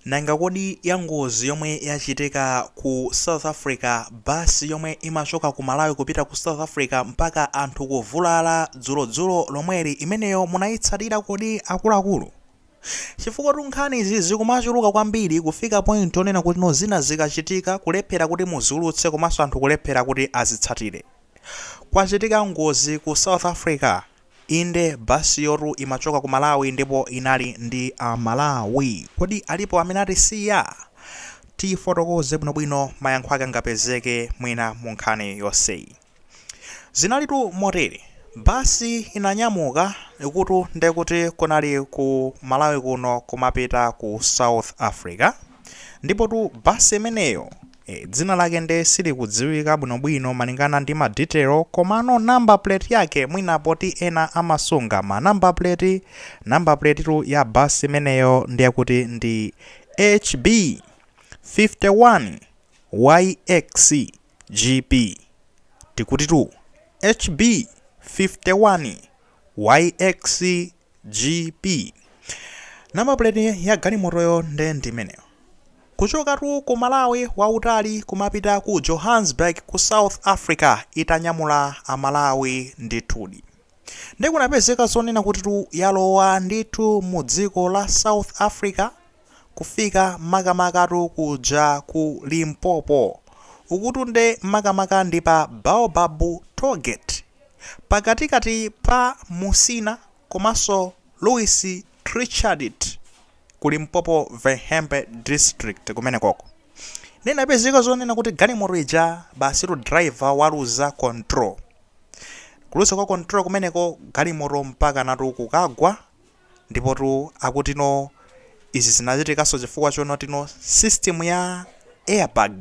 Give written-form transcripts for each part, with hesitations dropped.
Nanga kodi ya ngozi yomwe yachitika ku South Africa, bus yomwe imachoka ku Malawi kupita ku South Africa mpaka anthu kuvulala dzulodzulo lomweli, imeneyo munayitsatira kodi akuluakulu? Chifukwa nkhani izi zikumachuluka kwambiri kufika point yonena kuti no, zina zikachitika kulephera kuti muziulutse, komanso anthu kulephera kuti azitsatire. Kwachitika ngozi ku South Africa. Inde, basi yotu imachoka ku Malawi ndipo inali ndi Amalawi. Kodi alipo amene atisiya? Tifotokoze bwinobwino, mayankho ake angapezeke mwina mu nkhani yonseyi. Zinalitu motere: basi inanyamuka ikutu ndekuti kunali ku Malawi kuno kumapita ku South Africa. Ndipo basi imeneyo dzina lake nde silikudziwika bwinobwino malingana ndi ma detail, komano number plate yake, mwina poti ena amasunga ma number plate, number plate tu ya basi imeneyo ndiye kuti ndi HB 51 YX GP. Tikuti tu HB 51 YX GP, number plate ya galimotoyo nde ndimeneyo. Kuchokatu ku Malawi wautali kumapita ku Johannesburg ku South Africa, itanyamula Amalawi ndithudi. Ndi kunapezeka zonena kuti tu yalowa ndithu mu dziko la South Africa, kufika makamakatu kuja ku Limpopo ukutu, nde makamaka ndi pa Baobab Tollgate, pakatikati pa Musina komanso Louis Trichardt ku Limpopo Vhembe District kumenekoko. Ninapezeka zonena kuti galimoto ija basi tu driver waluza control. Kuluza kwa control kumeneko, galimoto mpaka natu kukagwa. Ndipo tu akuti no, izi zinachitikanso chifukwa chonotino system ya airbag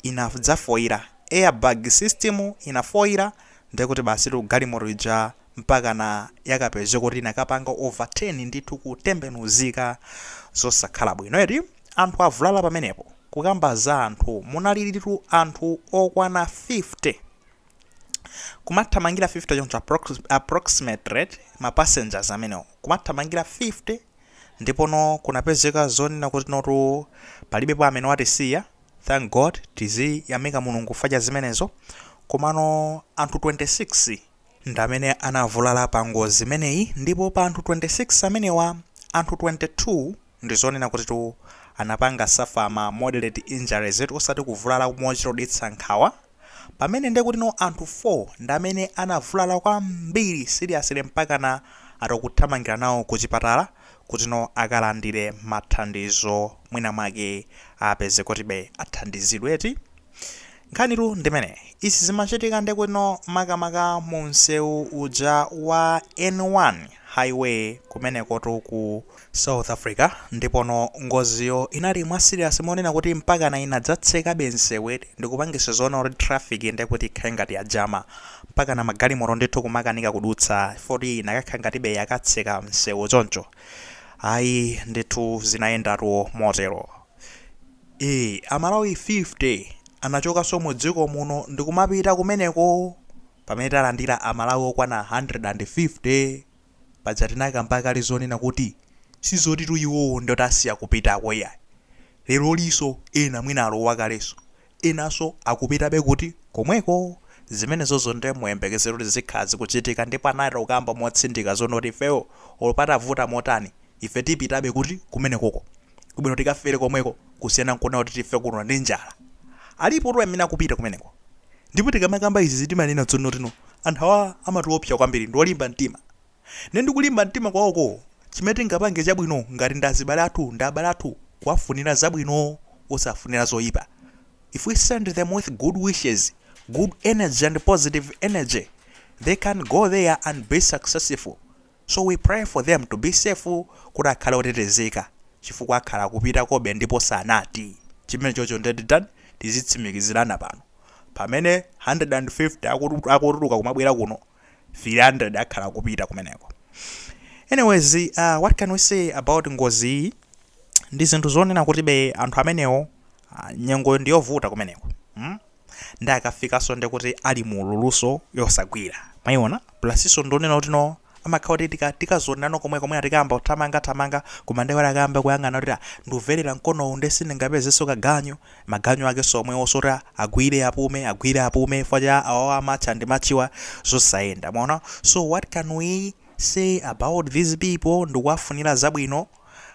inadzafoira. Airbag system inafoira, ndekuti basi tu galimoto ija mpaka na yakapeza kuti inakapanga overturn ndithu, kutembenuzika zosakhala bwino eti. Anthu avulala pamenepo. Kukamba za anthu, munaliritu anthu okwana 50, kumathamangira 50 choncho, approximate rate ma passengers amenewo kumathamangira 50. Ndipono kunapezeka zonena kuti notu palibepo amene watisiya, thank God, tiziyamika Mulungu facha zimenezo. Komano anthu 26 ndi amene anavulala pa ngozi imeneyi. Ndipo pa anthu 26 amenewa, anthu 22 ndizonena kuti tu anapanga suffer ma moderate injuries, osati kuvulala mochitodetsa nkhawa, pamene ndekuti no, anthu 4 ndi amene anavulala kwambiri seriously, mpaka na atakuthamangira nawo ku chipatala kuti no akalandire mathandizo, mwina mwake apeze kutibe athandizidweti. Nkhanitu ndimene izi zimachitika, ndekuti no makamaka mu msewu uja wa N1 highway kumenekotu ku South Africa. Ndipono ngoziyo inali mwa serious monena kuti mpaka na inadzatsekabe msewu ndikupangisa zoona kuti traffic ndekuti ikhale ngati yajama, mpaka na magalimoto ndithu kumakanika kudutsa, foti inakakhala ngatibe yakatseka msewu choncho. Ayi ndithu, zinayendatu motero. Amalawi 50 anachokanso mu dziko muno ndikumapita kumeneko, pamene talandira Amalawi okwana 150. Paja tinakamba kale zonena kuti sizoti tu iwowo ndotasiya kupitako, iyayi. Lero liso ena mwina alowa kalenso, enanso akupitabe kuti komweko. Zimenezozo ndiye muyembekezero kuti zikhala zikuchitika. Ndipo anati kukamba motsindika zonoti ifeyo olopatavuta motani, ife tipitabe kuti kumenekoko, kubwino tikafere komweko kusiyana nkuona kuti tife kuno ndi njala. Alipo tu amene akupita kumeneko. Ndipo tikamakamba izi timanena tsonotino anthu awa amatiopsa kwambiri, ndi olimba mtima. Ne ndikulimba mtima kwawoko, chimene tingapange chabwino ngati ndi azibale athu, ndi abale athu, kuwafunira zabwino, osafunira zoyipa. If we send them with good wishes, good energy and positive energy, they can go there and be successful. So we pray for them to be safe, kuti akhale otetezeka, chifukwa akhala kupita kobe. Ndipo sanati chimene chocho ndetitani, tizitsimikizirana pano pamene 150 akutuluka kumabwera kuno, 300 akhala kupita kumeneko. Anyways, what can we say about ngozi iyi? Ndi zinthu zonena kuti be anthu amenewo, nyengo ndiyovuta kumeneko, Ndi akafikanso ndikuti ali mu luluso yosagwira mayiona, plus inso ndionena kuti no, Amakhala kuti tikazonano komwe komwe atikamba kuthamanga thamanga, koma ndewera akayamba kuyang'ana kuti, "Ah, ndumverera mkonowu, nde sindingapezenso kaganyu." Maganyu ake somwe osoti agwire apume, agwire apume, facha awawa amatcha ndi machiwa zosayenda, mwaona. So what can we say about these people? Ndikuwafunira zabwino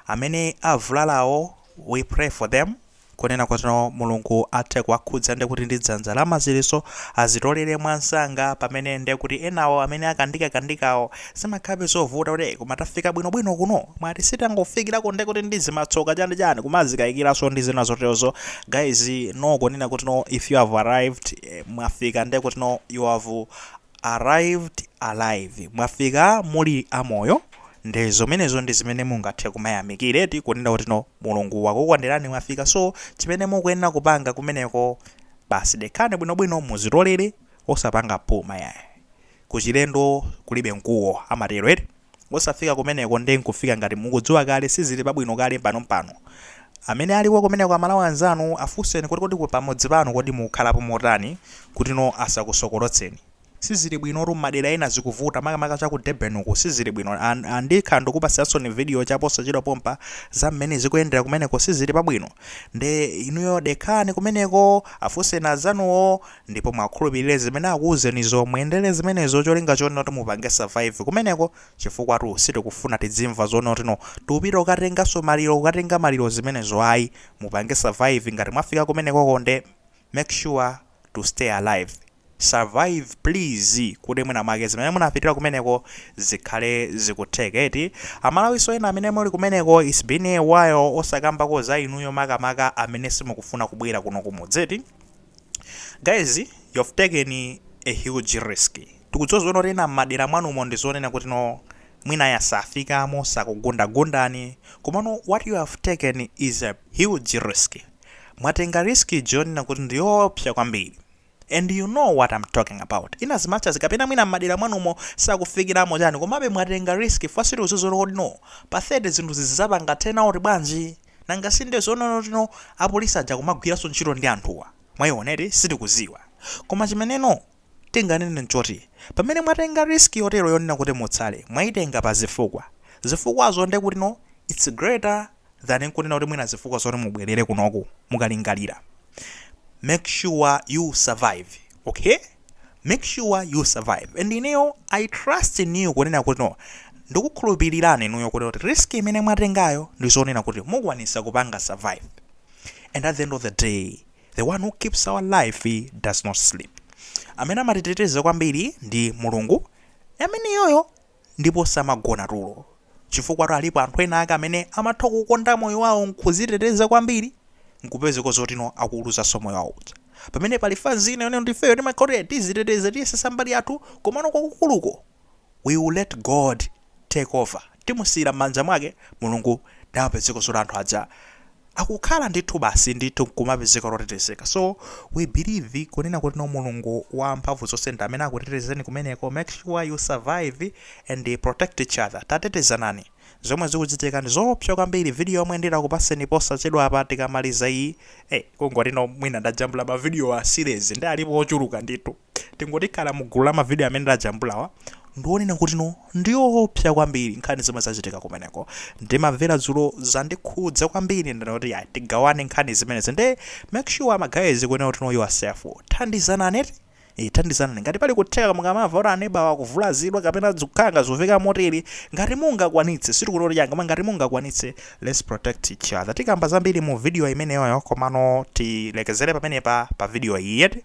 amene avulalawo. We pray for them kunena kuti no, Mulungu athe kuwakhudza ndi kuti ndi dzanja la machiritso, azitolere mwansanga, pamene nde kuti enawo amene akandikakandikawo zimakhabe zovuta kuti koma tafika bwinobwino kuno, mwati sitangofikirako nde kuti ndi zimatsoka chani chani, kumazikayikiranso ndi zina zoterozo. Guys, no, kunena kuti no, if you have arrived, mwafika, nde kuti no, you have arrived alive, mwafika muli amoyo. Ndi zimenezo, ndi zimene mungathe kumayamikireti, kunena kuti no, Mulungu wakukonderani, mwafika. So chimene mukuyenera kupanga kumeneko, basi dekhani bwinobwino, muzitolere, osapanga phuma yayi. Kuchilendo kulibe mkuwo, amatero eti. Osafika kumeneko ndi nkufika ngati mukudziwa kale sizili pabwino kale panompano. Amene aliko kumeneko, Amalawi anzanu, afunseni kuti kodi pamodzi pano kodi mukukhalapo motani, kuti no, asakusokolotseni. Sizili bwinotu, madera ena zikuvuta, makamaka cha ku Durban uku sizili bwino. Andikhala ndikupasiranso ni video chaposachedwa pompa za mmene zikuyendera kumeneko, sizili pabwino. Nde inuyo dekhani kumeneko, afunseni azanuwo, ndipo mwakhulupirire zimene akuwuzenizo, muyendere zimenezo, cholinga chonena kuti mupange survive kumeneko, chifukwa tu sitikufuna tidzimva zoona kuti no, tupita kukatenganso maliro, kukatenga maliro, zimenezo ayi. Mupange survive. Ngati mwafika kumenekoko, nde make sure to stay alive, survive please, kuti mwina mwake zimene munapitira kumeneko zikhale zikutheka eti. Amalawiso ena amene muli kumeneko, it's been a while osakambako za inuyo, makamaka amene simukufuna kubwera kuno kumudzeti. Guys, you've taken a huge risk. Tikudziwa zoona kuti ena m'madera mwanumo ndi zonena kuti no, mwina yasafikamo, sakugundagundani, komano what you have taken is a huge risk. Mwatenga risk yonena kuti ndiyoopsa kwambiri, and you know what I'm talking about. In as much as kapena mwina m'madera mwanumo sakufikiramo chani, komabe mwatenga risk. Fasiti uzizona kuti no, pa 30 zinthu zizapanga turn out bwanji? Nanga sinde zoona kuti no, apolisi aja kumagwiranso ntchito ndi anthuwa, mwayioneti, sitikuziwa. Koma chimeneno tinganene nchoti pamene mwatenga risk yotero yonena kuti mutsale, mwayitenga pa zifukwa. Zifukwazo nde kuti no, it's greater than nkunena kuti mwina zifukwa zoti mubwerere kunoku. Mukalingalira, make sure you survive, okay? Make sure you survive. And ineyo I trust in you, kunena kuti no, ndikukhulupirirani inuyo kuti risk imene mwatengayo ndi zonena kuti mukwanisa kupanga survive. And at the end of the day, the one who keeps our life does not sleep. Amene amatiteteza kwambiri ndi Mulungu ameneyoyo, ndipo samagona tulo, chifukwa alipo anthu ena ake amene amatha kukonda moyo wawo nkuziteteza kwambiri, nkupezeka zoti no, akuuluzanso moyo wawo uja. Pamene pali fanzi ina yonena ndifeyo timakhala tiziteteza, tiyesesa mbali yathu, komano kwakukuluko we will let God take over, timusiyira m'manja mwake Mulungu. Ndamapezeka zoti anthu aja akukhala ndithu basi ndithu kumapezeka lotetezeka. So we believe kunena kuti no, Mulungu wa mphamvu zonse ndi amene akutetezeni kumeneko. Make sure you survive and protect each other. Tatetezanani. Zomwe zikuchitika ndi zoopsa kwambiri. Video yomwe ndidakupaseni posachedwa apa, tikamaliza iyi, kungoti no, mwina ndajambula mavidiyo a series, ndi alipo ochuluka ndithu. Tingotikhala mugulu la mavidiyo amene ndajambulawa, ndionena kuti no, ndiyoopsa kwambiri nkhani zomwe zachitika kumeneko. Ndimamvera dzulo, zandikhudza kwambiri, ndinoti ya, tigawane nkhani zimenezi. Nde make sure, ma guys, kunena kuti no, yourself, thandizanani, thandizanani ngati pali kutheka. Mukamamva kuti aneba wakuvulazidwa kapena zikukhanga zoveka motere, ngati mungakwanitse, sitikunoti changa, koma ngati mungakwanitse, let's protect each other. Tikamba zambiri mu video imeneyoyo, komano tilekezere pamenepa pa video iyi yeti.